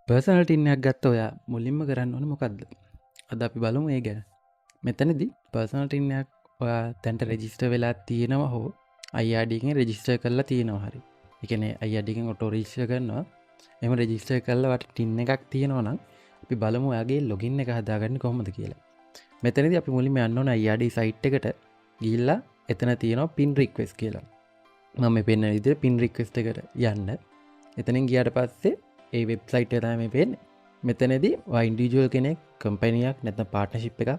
Personal tin එකක් ගත්ත ඔයා මුලින්ම කරන්න ඕනේ මොකද්ද? අද අපි බලමු ඒ ගැන. මෙතනදී පර්සනල් ටින් එකක් ඔයා දැන්ට රෙජිස්ටර් වෙලා තියෙනවා හෝ IRD එකෙන් රෙජිස්ටර් කරලා තියෙනවා හරි. ඒ කියන්නේ IRD එකෙන් ඔටෝ රෙජිස්ටර් කරනවා. එහෙම රෙජිස්ටර් කරලා ඔයාට ටින් එකක් තියෙනවා නම් අපි බලමු ඔයාගේ ලොගින් එක හදාගන්නේ කොහොමද කියලා. මෙතනදී අපි මුලින්ම යන්න ඕන IRD site එකට ගිහිල්ලා එතන තියෙනවා පින් රික්වෙස්ට් කියලා. මම මේ පෙන්නන විදිහට පින් රික්වෙස්ට් එකට යන්න. එතනින් ගියාට පස්සේ ඒ වෙබ්සයිට් එක තමයි මේ පේන්නේ. මෙතනදී ඔයා ඉන්ඩිවිජුවල් කෙනෙක්, කම්පැනියක් නැත්නම් පාර්ට්නර්ෂිප් එකක්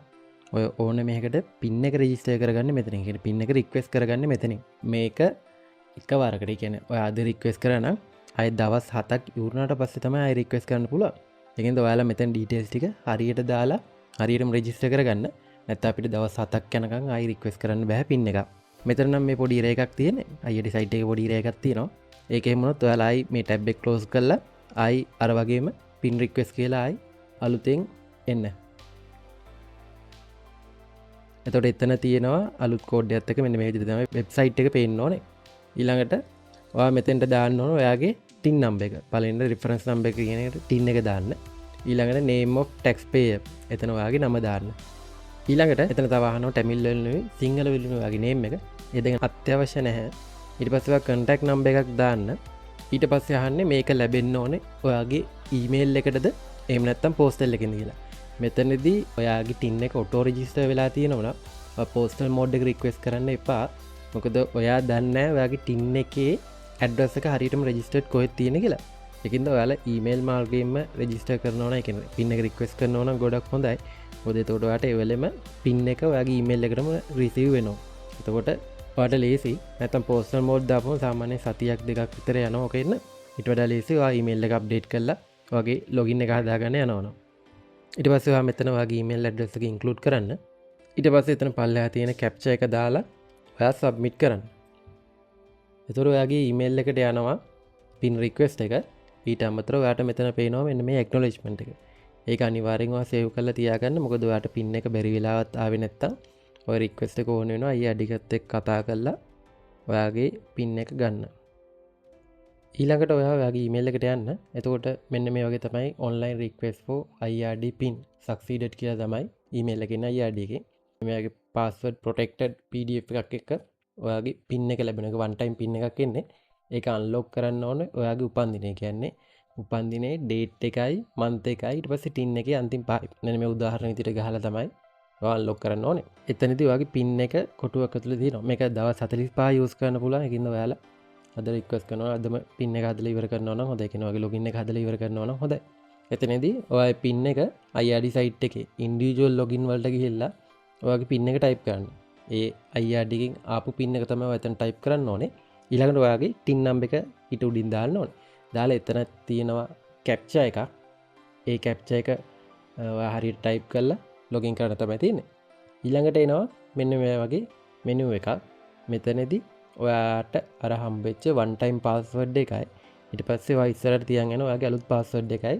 ඔය ඕන මේකට පින් එක රෙජිස්ටර් කරගන්න මෙතනින්. කියන්නේ පින් එක රික්වෙස්ට් කරගන්න මෙතනින්. මේක එකවරකට, ඒ කියන්නේ ඔයා අද රික්වෙස්ට් කරා නම් ආයෙ දවස් 7ක් ඉවර වුණාට පස්සේ තමයි ආයෙ රික්වෙස්ට් කරන්න පුළුවන්. ඒකෙන්ද ඔයාලා මෙතන ඩීටේල්ස් ටික හරියට දාලා හරියටම රෙජිස්ටර් කරගන්න. නැත්නම් අපිට දවස් 7ක් යනකම් ආයෙ රික්වෙස්ට් කරන්න බෑ පින් එක. මෙතන නම් මේ පොඩි එරර් එකක් තියෙන්නේ. IRD site එකේ පොඩි එරර් එකක් තියෙනවා. ඒක එහෙම වුණොත් ඔයාලා ආයි මේ ටැබ් එක ක්ලෝස් කරලා ආයි අර වගේම පින් රික්වෙස්ට් කියලා ආයි අලුතෙන් එන්න. එතකොට එතන තියෙනවා අලුත් කෝඩ් එකත් එක්ක මෙන්න මේ විදිහට තමයි වෙබ්සයිට් එක පේන්න ඕනේ. ඊළඟට ඔයා මෙතෙන්ට දාන්න ඕන ඔයාගේ ටින් නම්බර් එක. පළවෙනිට රෙෆරන්ස් නම්බර් එක කියන එකට ටින් එක දාන්න. ඊළඟට name of taxpayer එතන ඔයාගේ නම දාන්න. ඊළඟට එතන තව අහනවා ටැමිල් වලින් නෙවෙයි සිංහල වලින් ඔයාගේ නේම් එක. ඒ දෙක අත්‍යවශ්‍ය නැහැ. ඊට පස්සේ ඔයා කන්ටැක්ට් නම්බර් එකක් දාන්න. ඊට පස්සේ අහන්නේ මේක ලැබෙන්න ඕනේ ඔයාගේ ඊමේල් එකටද එහෙම නැත්නම් පෝස්ටල් එකෙන්ද කියලා. මෙතනදී ඔයාගේ ටින් එක ඔටෝ රෙජිස්ටර් වෙලා තියෙනවා නම් ඔයා පෝස්ටල් මෝඩ් එක රික්වෙස්ට් කරන්න එපා. මොකද ඔයා දන්නේ නැහැ ඔයාගේ ටින් එකේ ඇඩ්‍රස් එක හරියටම රෙජිස්ටර්ඩ් කොහෙද තියෙන්නේ කියලා. ඒකින්ද ඔයාලා ඊමේල් මාර්ගයෙන්ම රෙජිස්ටර් කරනවා නම්, ඒ කියන්නේ පින් එක රික්වෙස්ට් කරනවා නම් ගොඩක් හොඳයි. මොකද එතකොට ඔයාට ඒ වෙලෙම පින් එක ඔයාගේ ඊමේල් එකටම රිසීව් වෙනවා. එතකොට ඔයාට ලේසි. නැත්නම් පෝස්ටල් මෝඩ් දාපුවම සාමාන්‍යයෙන් සතියක් දෙකක් විතර යනවා ඔක එන්න. ඊට වඩා ලේසි ඔයා ඊමේල් එක අප්ඩේට් කරලා ඔයාගේ ලොගින් එක හදාගන්න යනවා. ඊට පස්සේ ඔයා මෙතන ඔයාගේ ඊමේල් ඇඩ්‍රස් එක ඉන්ක්ලූඩ් කරන්න. ඊට පස්සේ එතන පල්ලෙහා තියෙන කැප්චා එක දාලා ඔයා සබ්මිට් කරන්න. එතකොට ඔයාගේ ඊමේල් එකට යනවා පින් රික්වෙස්ට් එක. ඊට අමතරව ඔයාට මෙතන පේනවා මෙන්න මේ ඇක්නොලෙජ්මන්ට් එක. ඒක අනිවාර්යෙන් ඔයා සේව් කරලා තියාගන්න. මොකද ඔයාට පින් එක බැරි වෙලාවත් ආවේ නැත්තම් ඔය රික්වෙස්ට් එක ඕන වෙනවා IRD එකත් එක්ක කතා කරලා ඔයාගේ පින් එක ගන්න. ඊළඟට ඔයා ඔයාගේ ඊමේල් එකට යන්න. එතකොට මෙන්න මේ වගේ තමයි online request for IRD pin succeeded කියලා තමයි ඊමේල් එකේ එන IRD එකේ. මෙයාගේ password protected PDF එකක් එක්ක ඔයාගේ පින් එක ලැබෙන එක වන් ටයිම් පින් එකක් එන්නේ. ඒක අන්ලොක් කරන්න ඕනේ ඔයාගේ උපන්දිනය. කියන්නේ උපන්දිනේ ඩේට් එකයි මන්ත් එකයි ඊට පස්සේ ටින් එකේ අන්තිම පහයි. මෙන්න මේ උදාහරණ විදිහට ගහලා තමයි ඔයා අන්ලොක් කරන්න ඕනේ. එතනදී ඔයාගේ පින් එක කොටුවක් ඇතුලේ තියෙනවා. මේක දවස් 45 යූස් කරන්න පුළුවන්. ඒකින්ද ඔයාලා අද රික්වෙස්ට් කරනවා අදම පින් එක හදලා ඉවර කරනවා නම් හොඳයි. කියන්නේ ඔයාගේ ලොගින් එක හදලා ඉවර කරනවා නම් හොඳයි. එතනදී ඔයා පින් එක IRD site එකේ ඉන්ඩිවිජුවල් ලොගින් වලට ගිහිල්ලා ඔයාගේ පින් එක ටයිප් කරන්න. ඒ IRD එකෙන් ආපු පින් එක තමයි ඔයා එතන ටයිප් කරන්න ඕනේ. ඊළඟට ඔයාගේ ටින් නම්බර් එක ඊට උඩින් දාන්න ඕනේ. දාලා එතන තියෙනවා කැප්චා එකක්. ඒ කැප්චා එක ඔයා හරියට ටයිප් කරලා ලොගින් කරන්න තමයි තියෙන්නේ. ඊළඟට එනවා මෙන්න මේ වගේ මෙනු එකක්. මෙතනදී ඔයාට අර හම්බෙච්ච වන් ටයිම් පාස්වර්ඩ් එකයි ඊට පස්සේ ඔයා ඉස්සරහට තියන් යන ඔයාගේ අලුත් පාස්වර්ඩ් එකයි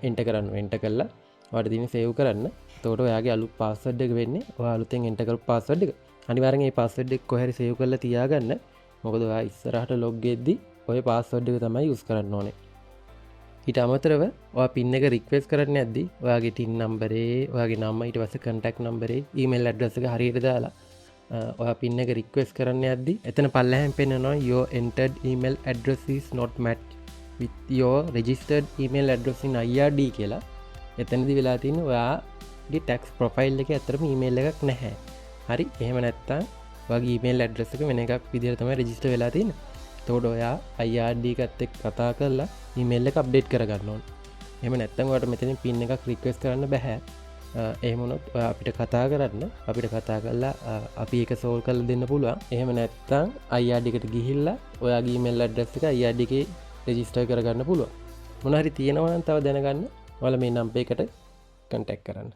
එන්ටර් කරන්න. එන්ටර් කරලා ඔයාට තියෙන්නේ සේව් කරන්න. එතකොට ඔයාගේ අලුත් පාස්වර්ඩ් එක වෙන්නේ ඔයා අලුතෙන් එන්ටර් කරපු පාස්වර්ඩ් එක. අනිවාර්යෙන් මේ පාස්වර්ඩ් එක කොහේ හරි සේව් කරලා තියාගන්න. මොකද ඔයා ඉස්සරහට ලොග් වෙද්දි ඔය පාස්වර්ඩ් එක තමයි යූස් කරන්න ඕනේ. ඊට අමතරව ඔයා පින් එක රික්වෙස්ට් කරන්න යද්දි ඔයාගේ ටින් නම්බරේ, ඔයාගේ නම, ඊට පස්සේ කන්ටැක්ට් නම්බරේ, ඊමේල් ඇඩ්‍රස් එක හරියට දාලා ඔයා පින් එක රික්වෙස්ට් කරන්න යද්දි එතන පල්ලෙහෙන් පෙන්නනවා "Your entered email address is not matched with your registered email address in IRD" කියලා. එතනදි වෙලා තියෙන්නේ ඔයාගේ ටැක්ස් ප්‍රොෆයිල් එකේ ඇත්තටම ඊමේල් එකක් නැහැ. හරි, එහෙම නැත්තම් ඔයාගේ ඊමේල් ඇඩ්‍රස් එක වෙන එකක් විදිහට තමයි රෙජිස්ටර් වෙලා තියෙන්නේ. එතකොට ඔයා IRD එකත් එක්ක කතා කරලා ඊමේල් එක අප්ඩේට් කරගන්න ඕනේ. එහෙම නැත්තම් ඔයාට මෙතනින් පින් එකක් රික්වෙස්ට් කරන්න බැහැ. එහෙම වුණොත් ඔයා අපිට කතා කරන්න, අපිට කතා කරලා අපි ඒක සෝල්ව් කරලා දෙන්න පුළුවන්. එහෙම නැත්තම් IRD එකට ගිහිල්ලා ඔයාගේ ඊමේල් ඇඩ්‍රස් එක IRD එකේ රෙජිස්ටර් කරගන්න පුළුවන්. මොන හරි තියෙනවා නම් තව දැනගන්න ඔයාලා මේ නම්බර් එකට කන්ටැක්ට් කරන්න.